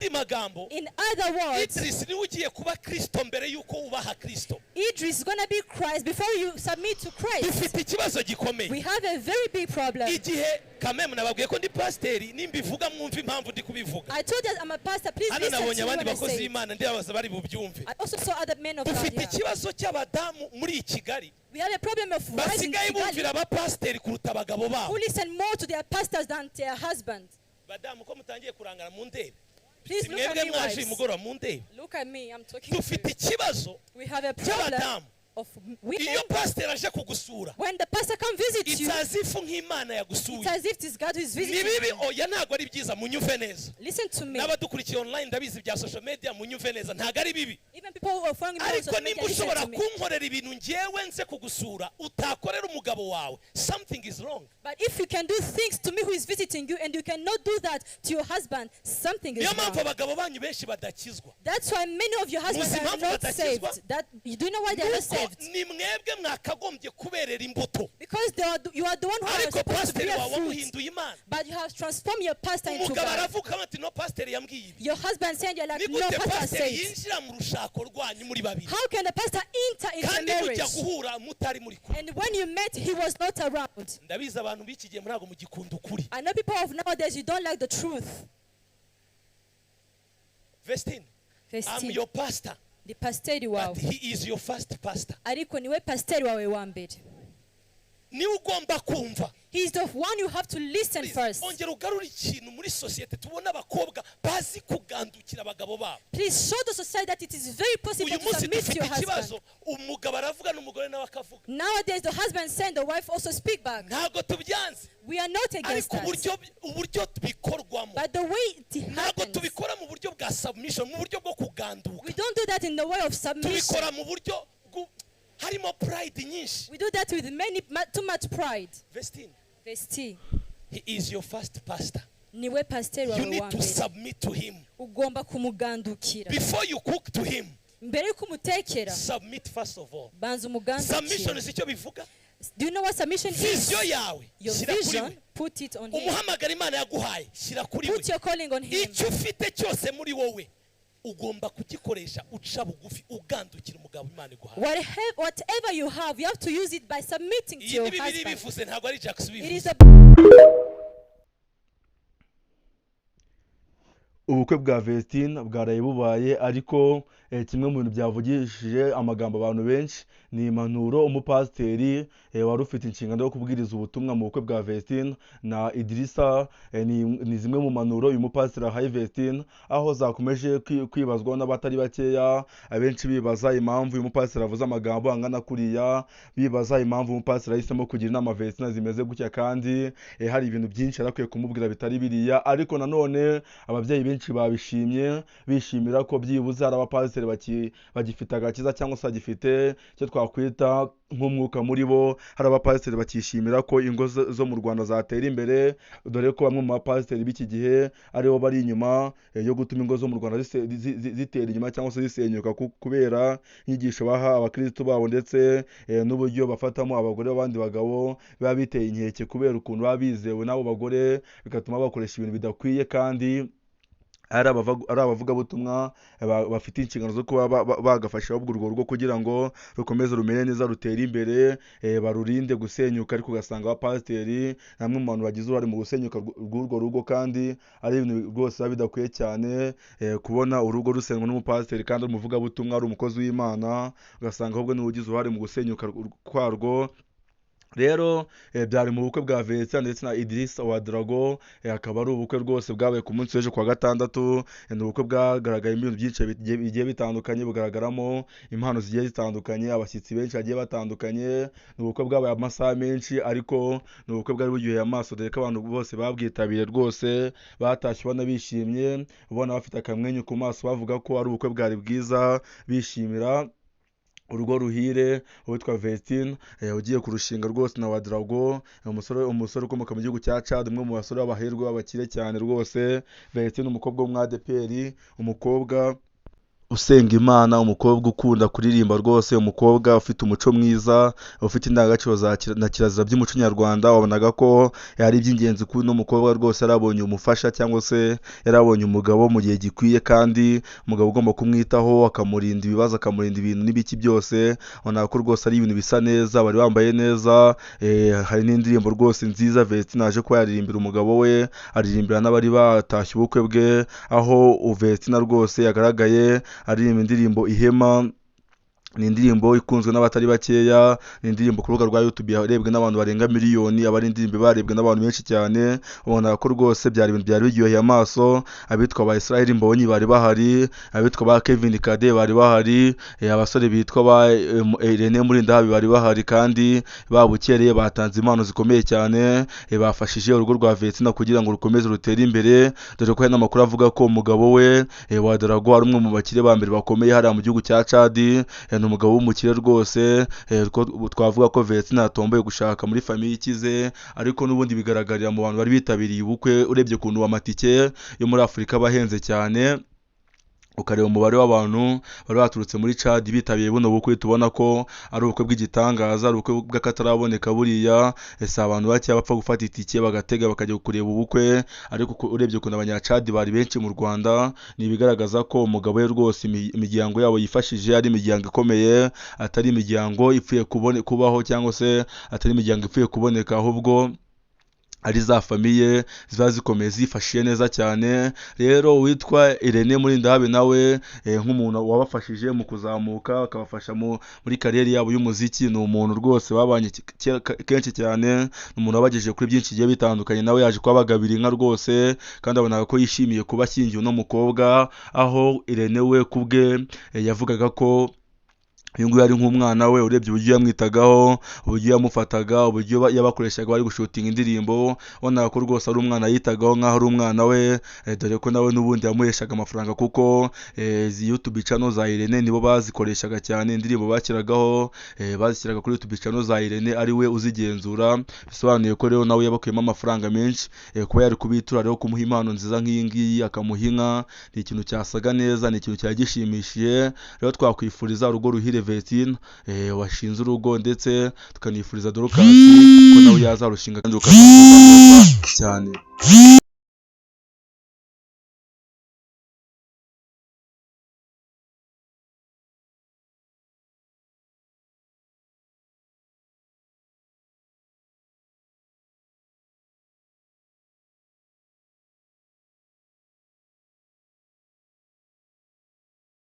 Magambo, In other words, Idris niwe ugiye kuba Kristo mbere y'uko wubaha Kristo. Idris is going to be Christ before you submit to Christ. Dufite ikibazo gikomeye. We have a very big problem. Igihe kameme nababwiye ko ndi pasiteri, nimbivuga mwumva impamvu ndi kubivuga. I told you I'm a pastor. Please Hano listen nabonye to me abandi when I bakozi say it. b'Imana, ndibabaza bari bubyumve. I also saw other men of God Dufite here. ikibazo cy'abadamu muri iyi Kigali We have a problem of wives in basigaye Kigali bumvira abapasiteri kuruta abagabo babo. who listen more to their pastors than their husband. Badamu, ko mutangiye kurangara, mu ndebe. Please look at Mwebwe me, mwaje uyu wives. mugoroba, mu ndebe. Look at me. I'm talking to Dufite you. ikibazo We have a problem cy'abadamu. of women. Iyo pasiteri aje kugusura, When the pastor come visit you, it's as if nk'Imana yagusuye. It's as if it's God who is Ni visiting bibi? you. Oya, ntabwo ari byiza, munyumve neza. Listen to me. N'abadukurikiye online, ndabizi bya social media, munyumve neza, ntabwo ari bibi. Even people who are following me on Ariko social nimba media, listen ushobora to me. kunkorera ibintu ngewe nze kugusura utakorera umugabo wawe, something is wrong. But if you can do things to me who is visiting you and you cannot do that to your husband, something is Niyo mpamvu wrong. Abagabo banyu benshi badakizwa. That's why many of your husbands Muzi are impamvu not badakizwa? saved. That you do know why they are not Nuko saved? Ni mwebwe mwakagombye kuberera imbuto. Because you are the one who are Ariko supposed to pasiteri bear wawe fruit. wamuhinduye Imana. But you have transformed your pastor into Umugabo God. aravuga ati: "No, pasiteri yambwiye ibi." Your husband said, you're like, Ni "No, gute pastor pasiteri said." yinjira mu rushako rwanyu muri babiri, How can the pastor enter into kandi marriage? mujya guhura mutari muri kumwe? And when you met, he was not around. Ndabizi abantu b'iki gihe ntabwo mugikunda ukuri. I know people of nowadays, you don't like the truth. Vestine, I'm Vestine, your pastor, ndi pasiteri wawe, but he is your first pastor. Ariko niwe pasiteri wawe wa mbere. Niwe ugomba kumva. He is the one you have to listen Please, first. Ongera ugarure ikintu muri sosiyete, tubone abakobwa bazi kugandukira abagabo babo. Please show the society that it is very possible Uyu to munsi submit to dufite your husband. ikibazo, umugabo aravuga n'umugore nawe akavuga. Nowadays, the husband send, the wife also speak back. Ntabwo tubyanze, We are not against ariko that. uburyo bikorwamo, But the way it ntabwo happens, tubikora mu buryo bwa submission, mu buryo bwo kuganduka. We don't do that in the way of submission. Tubikora mu buryo harimo pride nyinshi. We do that with too much pride. Vestine, Vesti, he is your first pastor. Niwe pasiteri You wawe need wa to mbere. Submit to him. Ugomba kumugandukira. Before you cook to him, Mbere y'uko umutekera, submit first of all. Banza Submission umugandukire. is icyo bivuga. Do you know what submission is? Vision yawe, Your shyira kuri vision, we. Put it on him. Umuhamagaro Imana yaguhaye, shyira kuri we. Put your calling on him. Icyo ufite cyose muri wowe ugomba kugikoresha uca bugufi, ugandukira umugabo Imana iguhaye. Whatever you have, you have to use it by submitting to Iyi your ni Bibiliya husband. ibivuze, ntabwo ari Jackson It ubivuze. Is the Ubukwe bwa Vestine bwaraye bubaye, ariko kimwe mu bintu byavugishije amagambo abantu benshi ni impanuro umupasiteri wari ufite inshingano yo kubwiriza ubutumwa mu bukwe bwa Vestine na Idirisa. Ni zimwe mu mpanuro uyu mupasiteri ahaye Vestine, aho zakomeje kwibazwaho n'abatari bakeya, abenshi bibaza impamvu uyu mupasiteri avuze amagambo angana kuriya, bibaza impamvu umupasiteri yahisemo kugira inama Vestine zimeze gutya, kandi hari ibintu byinshi yari akwiye kumubwira bitari biriya. Ariko nanone ababyeyi benshi babishimye, bishimira ko byibuze hari abapasiteri bagifite agakiza cyangwa se bagifite icyo twakwita nk'umwuka muri bo, hari abapasiteri bakishimira ko ingo zo mu Rwanda zatera imbere, dore ko bamwe mu bapasiteri b'iki gihe aribo bari inyuma yo gutuma ingo zo mu Rwanda zitera inyuma cyangwa se zisenyuka, kubera inyigisho baha abakirisitu babo ndetse n'uburyo bafatamo abagore b'abandi bagabo biba biteye inkeke, kubera ukuntu baba bizewe n'abo bagore, bigatuma bakoresha ibintu bidakwiye kandi ari abavugabutumwa bafite inshingano zo kuba bagafasha ahubwo urwo rugo kugira ngo rukomeze rumere neza, rutere imbere, barurinde gusenyuka. Ariko ugasanga abapasiteri ni bamwe mu bantu bagize uruhare mu gusenyuka rw'urwo rugo, kandi ari ibintu rwose biba bidakwiye cyane, kubona urugo rusenywa n'umupasiteri kandi ari umuvugabutumwa, ari umukozi w'Imana, ugasanga ahubwo niwe ugize uruhare mu gusenyuka kwarwo. Rero byari mu bukwe bwa Vincent ndetse na Idrissa Ouedraogo, akaba ari ubukwe rwose bwabaye ku munsi w'ejo kuwa gatandatu. Ni ubukwe bwagaragayemo ibintu byinshi bigiye bitandukanye, bugaragaramo impano zigiye zitandukanye, abashyitsi benshi bagiye batandukanye. Ni ubukwe bwabaye amasaha menshi, ariko ni ubukwe bwari buryoheye amaso, dore ko abantu bose babwitabiriye rwose batashye ubona bishimye, ubona bafite akamwenyu ku maso, bavuga ko ari ubukwe bwari bwiza, bishimira urugo ruhire uwitwa Vestine ugiye kurushinga rwose na Ouedraogo, umusore ukomoka mu gihugu cya Chad, umwe mu basore b'abahirwe b'abakire cyane rwose. Vestine, umukobwa w'umwadeperi, umukobwa usenga Imana, umukobwa ukunda kuririmba rwose, umukobwa ufite umuco mwiza, ufite indangagaciro na kirazira by'umuco nyarwanda. Wabonaga ko yari iby'ingenzi kuri uno mukobwa rwose, yarabonye umufasha cyangwa se yarabonye umugabo mu gihe gikwiye, kandi umugabo ugomba kumwitaho, akamurinda ibibazo, akamurinda ibintu n'ibiki byose. Wabonaga ko rwose ari ibintu bisa neza, bari bambaye neza. Hari n'indirimbo rwose nziza Vestine aje kuba yaririmbira umugabo we, aririmbira n'abari batashye ubukwe bwe, aho Vestine rwose yagaragaye aririmba indirimbo Ihema. Ni indirimbo ikunzwe n'abatari bakeya, ni indirimbo ku rubuga rwa YouTube yarebwe n'abantu barenga miliyoni, aba ari indirimbo barebwe n'abantu benshi cyane. Ubona ko rwose byari ibintu byari biryoheye amaso. Abitwa ba Israel Mbonyi bari bahari, abitwa ba Kevin Kade bari bahari, abasore bitwa ba Irene Murindahabi bari bahari, kandi babukereye batanze impano zikomeye cyane, bafashije urugo rwa Vestine kugira ngo rukomeze rutere imbere, dore ko hari n'amakuru avuga ko umugabo we Ouedraogo ari umwe mu bakire ba mbere bakomeye hariya mu gihugu cya Chad. Ni umugabo w'umukire rwose, twavuga ko Vestine atomboye gushaka muri famiye ikize, ariko n'ubundi bigaragarira mu bantu bari bitabiriye ubukwe. Urebye ukuntu amatike yo muri Afurika aba ahenze cyane, ukareba umubare w'abantu bari baturutse muri Chad bitabiriye buno bukwe, tubona ko ari ubukwe bw'igitangaza, ari ubukwe bw'akataraboneka. Buriya si abantu bake bapfa gufata itike bagatega bakajya kureba ubukwe, ariko urebye ukuntu abanyacadi bari benshi mu Rwanda, ni ibigaragaza ko umugabo we rwose imiryango yabo yifashije, ari imiryango ikomeye, atari imiryango ipfuye kubaho cyangwa se atari imiryango ipfuye kuboneka, ahubwo ari za famiye ziba zikomeye zifashiye neza cyane. Rero uwitwa Irene Murindahabi nawe nk'umuntu wabafashije mu kuzamuka, akabafasha muri kariyeri yabo y'umuziki, ni umuntu rwose babanye kenshi cyane, ni umuntu wabagejeje kuri byinshi bigiye bitandukanye. Nawe yaje kubagabira inka rwose, kandi abonaga ko yishimiye kuba ashyingiwe uno mukobwa, aho Irene we kubwe yavugaga ko uyu nguyu ari nk'umwana we. Urebye uburyo yamwitagaho, uburyo yamufataga, uburyo yabakoreshaga bari gushutinga indirimbo, ubona ko rwose ari umwana yitagaho nk'aho ari umwana we, dore ko nawe n'ubundi yamuheshaga amafaranga, kuko izi YouTube channel za Irene nibo bazikoreshaga cyane, indirimbo bashyiragaho, bazishyiraga kuri YouTube channel za Irene ari we uzigenzura. Bisobanuye ko rero nawe yabakuyemo amafaranga menshi. Kuba yari kubitura rero kumuha impano nziza nk'iyi ngiyi, akamuha inka, ni ikintu cyasaga neza, ni ikintu cyari gishimishije. Rero twakwifuriza urugo ruhire Vestine washinze urugo, ndetse tukanifuriza Dorcas ko nawe yazarushinga kandi rukazagenda neza cyane.